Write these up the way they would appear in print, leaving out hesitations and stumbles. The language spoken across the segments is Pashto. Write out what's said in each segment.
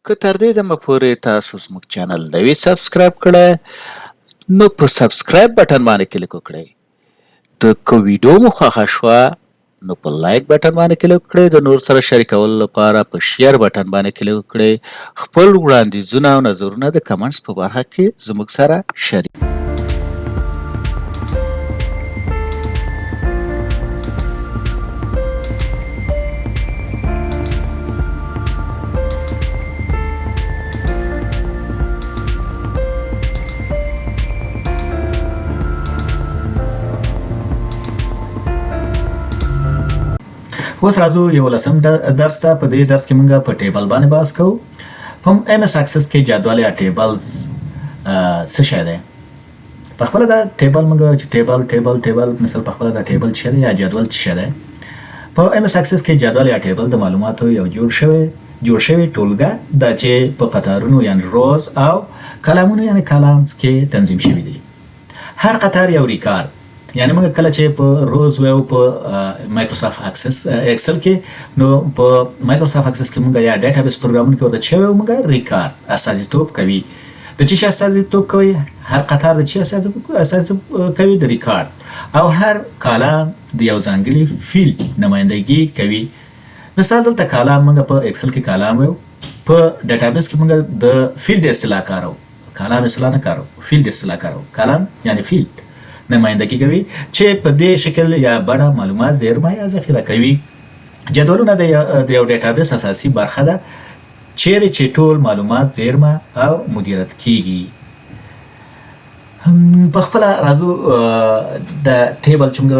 که تر دې دمه پورې تاسو زموږ چینل نه وي سبسکرایب کړی، نو په سبسکرایب بټن باندې کلیک وکړئ. د که ویډیو مو خوښه شوه، نو په لایک بټن باندې کلیک وکړئ. د نور سره شریکولو لپاره په شیر بټن باندې کلیک وکړئ. خپل وړاندیزونه او نظرونه د کمنټس په برخه کې زموږ سره شریک. اوس راځو یو لسم درس ته. په دې درس کې موږ په ټیبل باندې بحث کوو. په ایم اس اکسس کې جدول یا ټیبلز څه شی دی؟ په خپل دا ټیبل، موږ چې ټیبل ټیبل ټیبل، مثال په خپل دا ټیبل څه دی یا جدول څه شی دی؟ په ایم اس اکسس کې جدول یا ټیبل د معلوماتو یو جوړ شوی ټولګه ده چې په قطارونو یعنی rows او کلامونو یعنی columns کې تنظیم شوی دي. هر قطار یو ریکارډ، یعنی موږ کله چې په rows ویو په مایکروسافټ اکسس ایکسل کې، نو په مایکروسافټ اکسس کې موږ یا database پروګرامونو کې ورته چې ویو موږ ریکارډ، استازیتوب کوي. د چی استازیتوب کوي؟ هر قطار د چی استازیتوب کوي؟ د ریکارډ. او هر کالم د یو ځانګړي فیلډ نمایندګي کوي. مثال دلته کالم، موږ په ایکسل کې کالم ویو، په database کې موږ د فیلډ اصطلاح کارو، کالم اصطلاح نه کارو، فیلډ اصطلاح کارو. کالم یعنی فیلډ نمایندګي کوي چې په دې شکل یا بڼه معلومات زیرمه یا ذخیره کوي. جدولونه د یو database اساسي برخه ده، چیرې چې ټول معلومات زیرمه او مدیریت کیږي. په خپل راځو د table چې موږ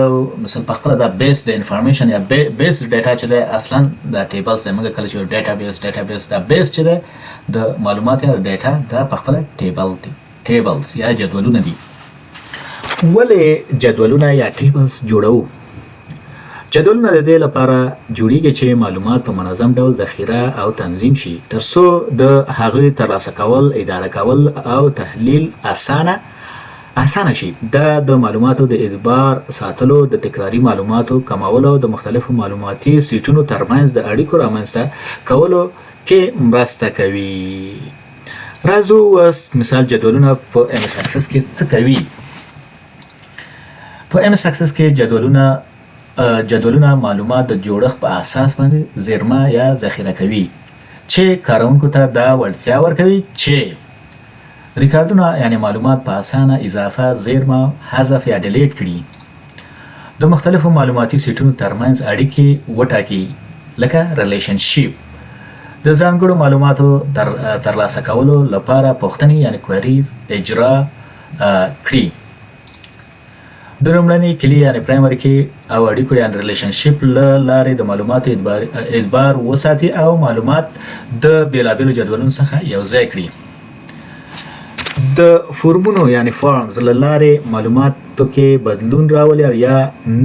مثلا په خپل دا base د information یا base data چې ده، اصلا د table سره موږ کله چې database دا base چې ده د معلومات یا data، دا په خپل table دی، tables یا جدولونه دي. ولې جدولونه یا tables جوړو؟ جدولونه د دې لپاره جوړیږي چې معلومات په منظم ډول ذخیره او تنظیم شي، ترڅو د هغوی ترلاسه کول، اداره کول او تحلیل اسانه شي. دا د معلوماتو د اعتبار ساتلو، د تکراري معلوماتو کمولو او د مختلفو معلوماتي سیټونو ترمنځ د اړیکو رامنځته کولو کې مرسته کوي. راځو اوس مثال جدولونه په ایم اس اکسس کې څه کوي؟ په ایم اس اکسس کې جدولونه معلومات د جوړښت په اساس باندې زیرمه یا ذخیره کوي، چې کاروونکو ته دا وړتیا ورکوي چې ریکارډونه یعنی معلومات په اسانه اضافه، زیرمه، حذف یا delete کړي، د مختلفو معلوماتي سیټونو ترمنځ اړیکې وټاکي لکه relationship، د ځانګړو معلوماتو ترلاسه کولو لپاره پوښتنې یعنی queries اجرا کړي، د لومړنۍ کلي یعنی primary key او اړیکو یعنی relationship له لارې د معلوماتو اعتبار وساتي او معلومات د بیلابیلو جدولونو څخه یو ځای کړي، د فورمونو یعنی forms له لارې معلوماتو کې بدلون راولي او یا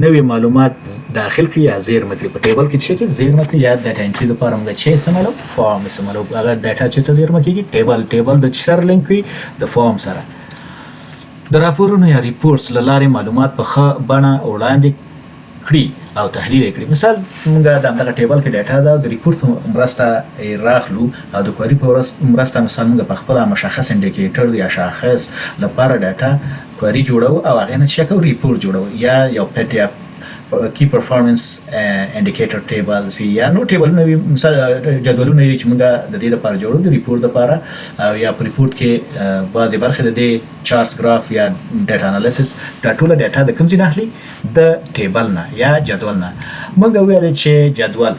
نوي معلومات داخل کړي یا زیرمه کړي. په table کې چې کې زیرمه کړي یا data entry لپاره موږ چې استعمالو، form استعمالو. هغه data چې ته زیرمه کیږي table. table د څه سره لینک وي؟ د form سره. د راپورونو یا reports له لارې معلومات په ښه بڼه وړاندې کړي او تحلیل یې کړي. مثال موږ د همدغه table کې data ده، د report په مرسته یې راخلو او د query په مرسته. مثال موږ په خپله مشخص indicator یا شاخص لپاره data query جوړو او هغې نه څه کوو؟ report جوړو، یا یو پټ یا key performance indicator tables وي یا نور table ونه وي، مثال جدولونه وي چې موږ د دې لپاره جوړو، د report لپاره، او یا په report کې بعضې برخې د دې charts، graph یا data analysis. دا ټوله data د کوم ځای نه اخلي؟ د table نه یا جدول نه. موږ ویل چې جدول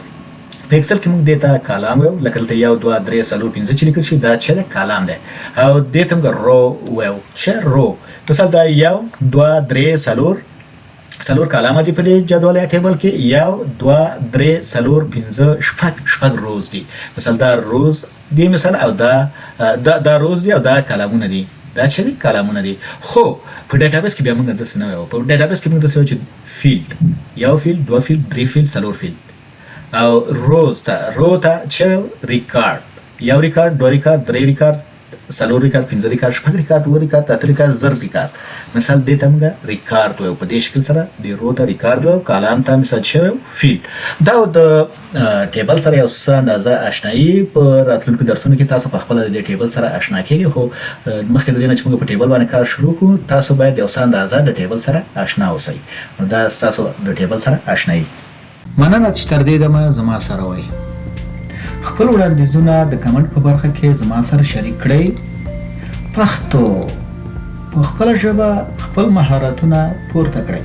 په ایکسل کې موږ دې ته کالام ویو، لکه دلته یو، دوه، درې، څلور، پنځه چې لیکل شي، دا چې ده کالام دی او دې ته موږ row ویو. چې row مثال دا یو، دوه، درې، څلور، څلور کالامه دي په دې جدول یا table کې. یو، دوه، درې، څلور، پنځه، شپږ، شپږ rows دي. مثال دا rows دي مثال او دا rows دي او دا کالامونه دي. دا چې دي کالامونه دي، خو په database کې بیا موږ داسې نه وایو. په database کې موږ داسې وایو چې field، یو field، دوه field، درې field، څلور field، او rows ته، row ته چې ریکارډ، یو ریکارډ، دوه ریکارډ، درې ریکارډ. څلور ریکارډ، پنځه ریکارډ، شپږ ریکارډ، اووه ریکارډ، اته ریکارډ، زر ریکارډ. مثال دې ته موږ ریکارډ وایو. په دې شکل سره د رو ته ریکارډ وایو، کالام ته مثال شوی فیل. دا د ټیبل سره یو څه اندازه آشنایی. په راتلونکو درسونو کې تاسو په خپله د دې ټیبل سره آشنا کیږئ، خو مخکې د دې نه چې موږ په ټیبل باندې کار شروع کړو، تاسو باید یو څه اندازه د ټیبل سره آشنا اوسئ. نو دا ستاسو د ټیبل سره آشنایی. مننه چې تر دې دمه زما سره وئ. خپل وړاندیزونه د کمنټ په برخه کې زما سره شریک کړئ. پښتو په خپله ژبه خپل مهارتونه پورته کړئ.